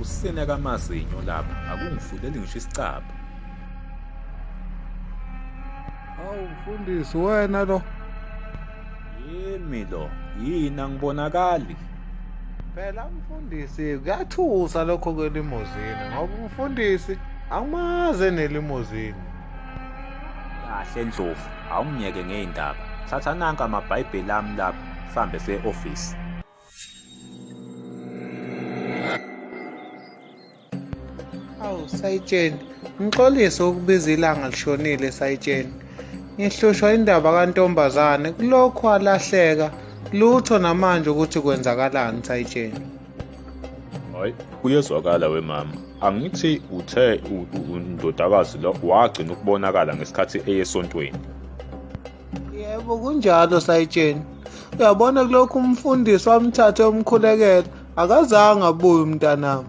Kusineka amazinyo lapha, akungifuleli ngisho isicabha. Hawu mfundisi wena lo. Yimi lo, yini angibonakali? Phela mfundisi kuyathusa lokho kwelimozini ngoba umfundisi angimazi enelimozini. Kahle Ndlovu, awungiyeke ngey'ndaba. Thatha nanka amabhayibheli ami lapha, sihambe siye e-ofisi. Awu Sayitsheni, ngixolise ukubiza ilanga lishonile Sayitsheni. Ngihlushwa indaba kantombazane kulokhu alahleka lutho namanje ukuthi kwenzakalani Sayitsheni. Hayi, kuyezwakala wemama. Angithi uthe undodakazi lo wagcina ukubonakala ngesikhathi eye esontweni. Yebo kunjalo Sayitsheni. Uyabona kulokhu umfundisi wamthathe umkhulekela akazange abuye umntanami.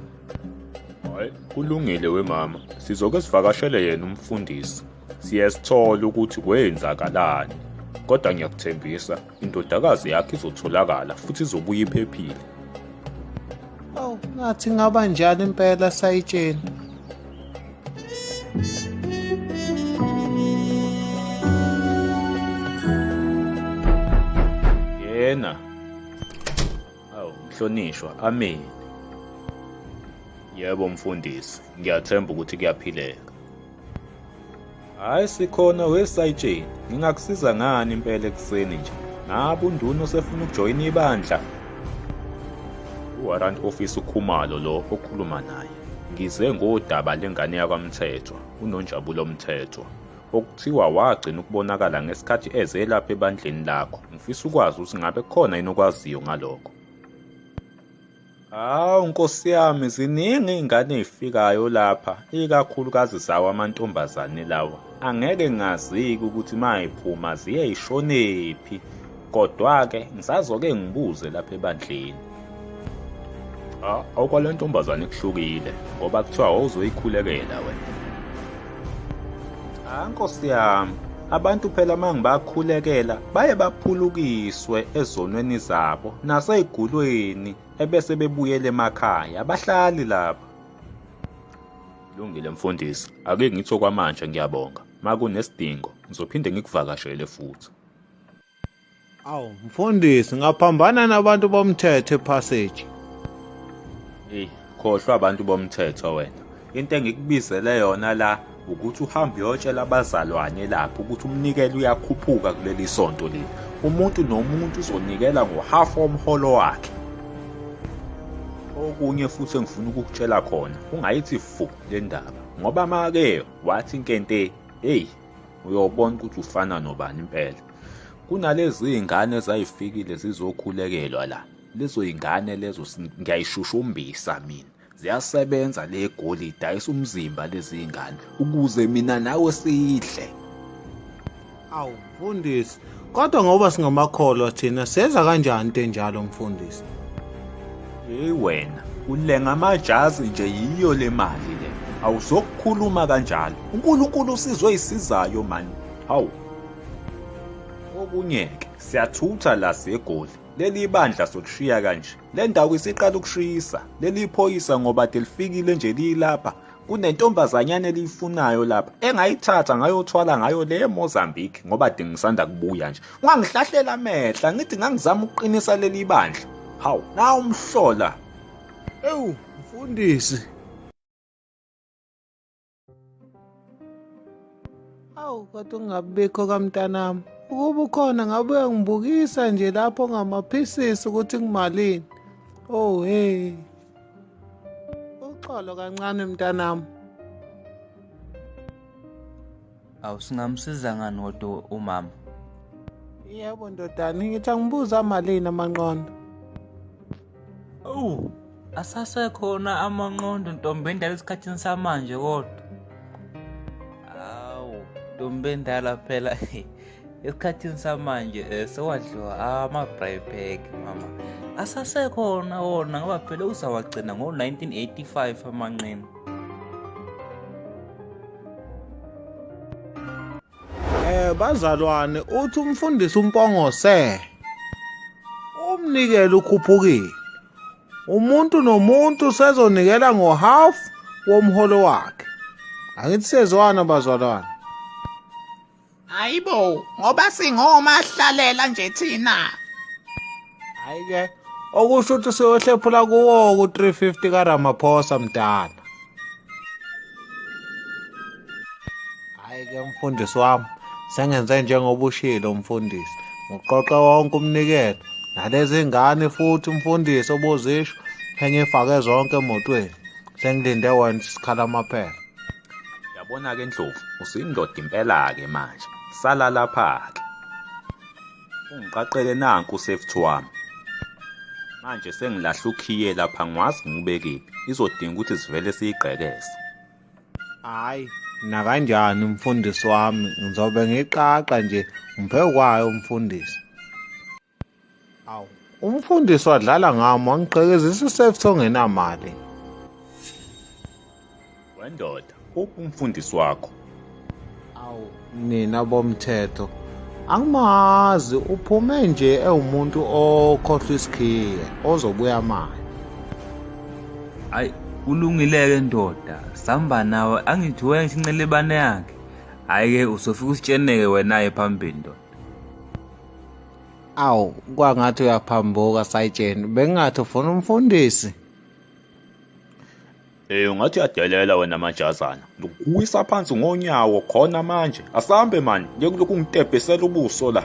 Hayi, kulungile wemama. Sizoke sivakashele yena umfundisi. Siyesithola ukuthi kwenzakalani. Kodwa ngiyakuthembisa, indodakazi yakhe izotholakala futhi izobuya iphephile. Awu ngathi ngaba njani impela Sayitsheni. Yena. Awu, mhlonishwa, amen. Yebo mfundisi, ngiyathemba ukuthi kuyaphileka. Hayi sikhona wesayitsheni, ngingakusiza ngani impela ekuseni nje? Ngabe unduna usefuna ukujoyina ibandla? Uwarrant Officer uKhumalo lo okhuluma naye. Ngize ngodaba lengane yakwaMthethwa, uNonjabulo Mthethwa, okuthiwa wagcina ukubonakala ngesikhathi eze lapha ebandleni lakho. Ngifisa ukwazi ukuthi ngabe kukhona yini okwaziyo ngalokho. Hawu Nkosi yami, ziningi iy'ngane ey'fikayo lapha, ikakhulukazi zawo amantombazane lawa. Angeke ngazi-ke ukuthi uma yiphuma ziye yishonephi, kodwa-ke ngisazoke ngibuze lapha ebandleni. Cha, okwale ntombazane kuhlukile ngoba kuthiwa wawuzoyikhulekela wena. Cha Nkosi yami, abantu phela uma ngibakhulekela baye baphulukiswe ezonweni zabo nasey'gulweni ebese bebuyela emakhaya, abahlali lapha. Kulungile mfundisi, ake ngithi okwamanje ngiyabonga. Uma kunesidingo ngizophinde ngikuvakashele futhi. Awu mfundisi ngaphambana nabantu bomthetho epassage. Hey, khohlwa abantu bomthetho wena. Into engikubizele yona la ukuthi uhambe uyotshela abazalwane lapho ukuthi umnikelo uyakhuphuka kuleli sonto leli. Umuntu nomuntu uzonikela ngohalf womholo wakhe. Okunye futhi engifuna ukukutshela khona, ungayithi fu le ndaba ngoba make wathi nkente, hey, uyobona ukuthi ufana nobani impela. Kunalezi iy'ngane ezayifikile zizokhulekelwa la. Lezo y'ngane lezo ngiyayishushumbisa mina. Ziyasebenza le Egoli, idayisa umzimba lezi y'ngane ukuze mina nawe sidle. Awu mfundisi, kodwa ngoba singamakholwa thina senza kanjani into enjalo mfundisi? Hey wena, ulenga amajazi nje yiyo le mali le. Awuzokukhuluma kanjalo. uNkulunkulu usizwe isizayo mani. Hawu. Okunye-ke, siyathutha la siye eGoli. Leli bandla sokushiya kanje. Le ndawo isiqala ukushisa. Leli phoyisa ngoba de lifikile nje lilapha. Kunentombazanyana eliyifunayo lapha engayithatha ngayothwala ngayo le eMozambique ngoba de ngisanda kubuya nje. Ungangihlahlela amehla ngithi ngangizama ukuqinisa leli bandla. Hawu, nawu umhlola. Ewu mfundisi. Awu kodwa ungabikho kamntanami. Ukuba ukhona ngabe uyangibukisa nje lapho ngamaphisisi ukuthi ngimalini. Oh hey. Uxolo kancane mntanami. Awu singamsiza ngani kodwa umama? Yebo ndodana, ngithi angibuza malini amanqondo. Awu asasekhona amanqondo ntombi endala esikhathini samanje kodwa. Awu ntombi endala phela esikhathini samanje sewadliwa ama-braai pack mama. Asasekhona wona ngoba phela uzawagcina ngo-1985 amanqina. Bazalwane uthi umfundisi uMpongose umnikelo ukhuphukile. Umuntu nomuntu sezonikela ngo-half womholo wakhe. Angithi siyezwana bazalwane. Hayibo, ngoba singomahlalela nje thina. Hayi-ke, okusho ukuthi siyohlephula kuwo ku-350 kaRamaphosa mdala. Hhayi-ke mfundisi wami, sengenze njengoba ushilo mfundisi. Ngiqoqe wonke umnikelo nalezi ngane futhi mfundisi obuzisho sengifake zonke emotweni. Sengilinde wena isikhala amaphepha. Yabona-ke Ndlovu, usuyindoda impela-ke manje. Sala lapha-ke. Ungiqaqele nanku usafety wami. Manje sengilahla ukhiye lapha ngiwazi ngiwubekephi. Izodinga ukuthi sivele siyigqekeze. Hhayi, nakanjani mfundisi wami, ngizobe ngiqaqa nje ngiphe kwayo umfundisi. Awu, umfundisi wadlala ngami wangigqekezisa usafety ongenamali. Wendoda, uphi umfundisi wakho? Awu, nina bomthetho, angimazi, uphume nje ewumuntu okhohlwa isikhiye ozobuya manje. Hayi, ulungile-ke ndoda, samba nawe, angithi wena incelebane yakhe. Hhayi-ke usofika usitsheneke wena-ke phambili ndoda. Awu, kwangathi uyaphambuka sayitsheni, bengingathi ufuna umfundisi. Ungathi uyadelela wena majazana. Ngikuwisa phansi ngonyawo khona manje. Asambe mani, ngeke lokhu ungitebhesela ubuso la.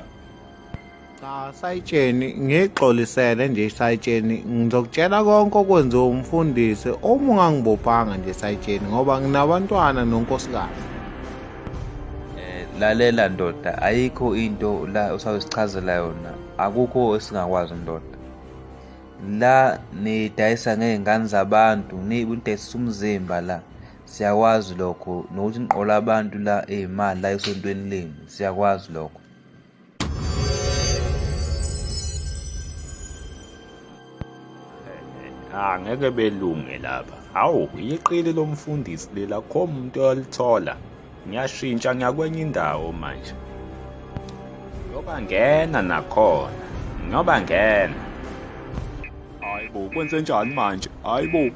Cha sayitsheni, ngixolisele nje sayitsheni, ngizokutshela konke okwenziwe umfundisi uma ungangibophanga nje sayitsheni ngoba nginabantwana nonkosikazi. Lalela ndoda, ayikho into la usawusichazela yona. Akukho esingakwazi ndoda. La nidayisa ngey'ngane zabantu, nidayisa umzimba la. Siyakwazi lokho, nokuthi niqola abantu la iy'mali la esontweni lenu, siyakwazi lokho. Angeke belunge lapha. Hawu, iqili lomfundisi lela kho umuntu oyalithola. Ngiyashintsha ngiyakwenye indawo manje. Ngoba ngena nakhona. Ngoba ngena. Hayibo, kwenze njani manje? Hayibo.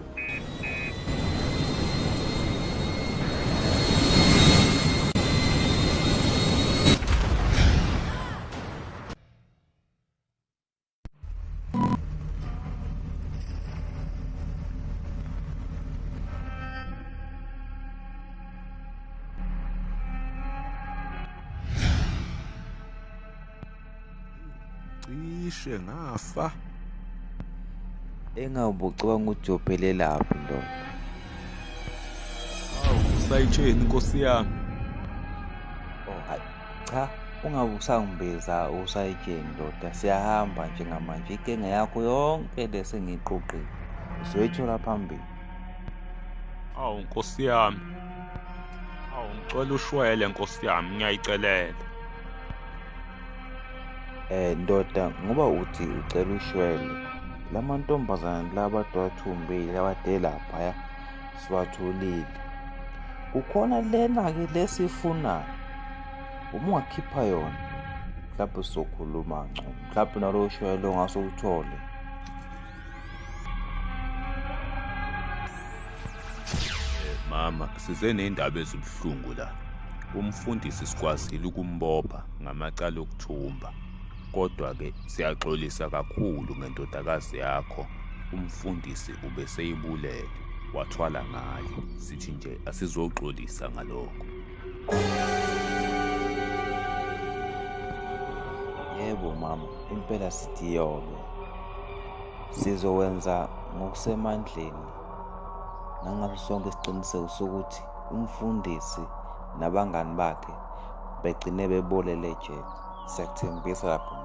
Cishe ngafa. Engabe ucabanga ukuthi uyophelelaphi ndoda? Awu, sayitsheni Nkosi yami. Oh, hayi, cha, ungabe usangibiza usayitsheni ndoda, siyahamba njengamanje. Inkinga yakho yonke le sengiyiqoqile, uzoyithola phambili. Awu Nkosi yami. Awu, ngicela ushwele Nkosi yami, ngiyayicelela. Ndoda, ngoba uthi ucela ushwele, lamantombazane laba athiwathumbile abade laphaya siwatholile. Kukhona lena-ke lesifunayo, uma ungakhipha yona mhlawumbe sizokhuluma ngcono, mhlawumbe nalowo shwele ongase uwuthole. Mama, size ney'ndaba ezibuhlungu la. Umfundisi sikwazile ukumbopha ngamacala okuthumba. Kodwa-ke siyaxolisa kakhulu ngendodakazi yakho. Umfundisi ubeseyibulele, wathwala ngayo. Sithi nje asizoxolisa ngalokho. Yebo mama, impela sithi yobe. Sizowenza ngokusemandleni nangaso sonke isiqiniseko sokuthi umfundisi nabangani bakhe begcine bebolele ejele. Siyakuthembisa lapho.